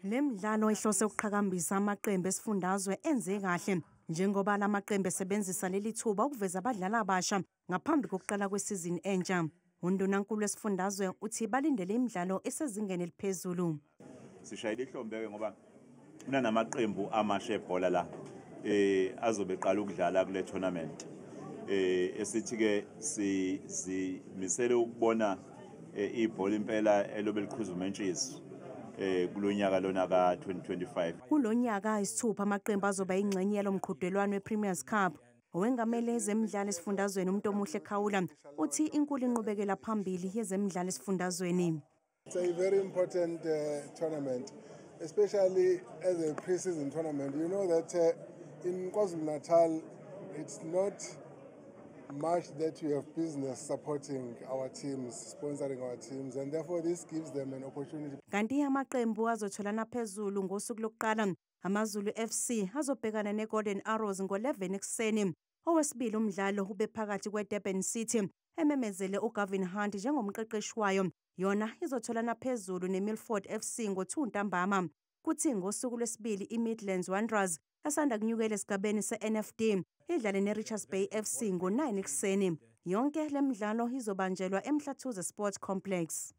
Le midlalo ihlose ukuqhakambisa amaqembu esifundazwe enze kahle, njengoba lamaqembu esebenzisa leli thuba ukuveza abadlali abasha ngaphambi kokuqala kwesizini entsha. Undunankulu wesifundazwe uthi balindele imidlalo esezingeni eliphezulu. Sishayile ihlombe-ke ngoba kunanamaqembu amasha ebhola la azobe eqala ukudlala kule tournament. Esithi-ke sizimisele ukubona ibhola impela elobe liqhuza umentshisi kulonyaka lona ka-2025. Kulonyaka isithupha amaqembu azoba ingxenye yalo mqhudelwano we-Premier's Cup. Owengamele ezemidlalo esifundazweni uMntomuhle Khawula uthi inkulu inqubekela phambili yezemidlalo esifundazweni. It's a very important tournament, especially as a pre-season tournament. You know that in KwaZulu-Natal, it's not much that we have business supporting our teams, sponsoring our teams, and therefore this gives them an opportunity. Kanti amaqembu azotholana phezulu ngosuku lokuqala, AmaZulu FC azobhekana neGolden Arrows ngo-11 ekuseni. Owesibili umdlalo ube phakathi kweDurban City ememezele uGavin Hunt njengomqeqeshi wayo. Yona izotholana phezulu neMilford FC ngo-2 ntambama. Kuthi ngosuku lwesibili iMidlands Wanderers esanda kunyukela esigabeni se-NFD idlale neRichards Bay FC ngo-9 ekuseni. Yonke le midlalo izobanjelwa eMhlathuze Sports Complex.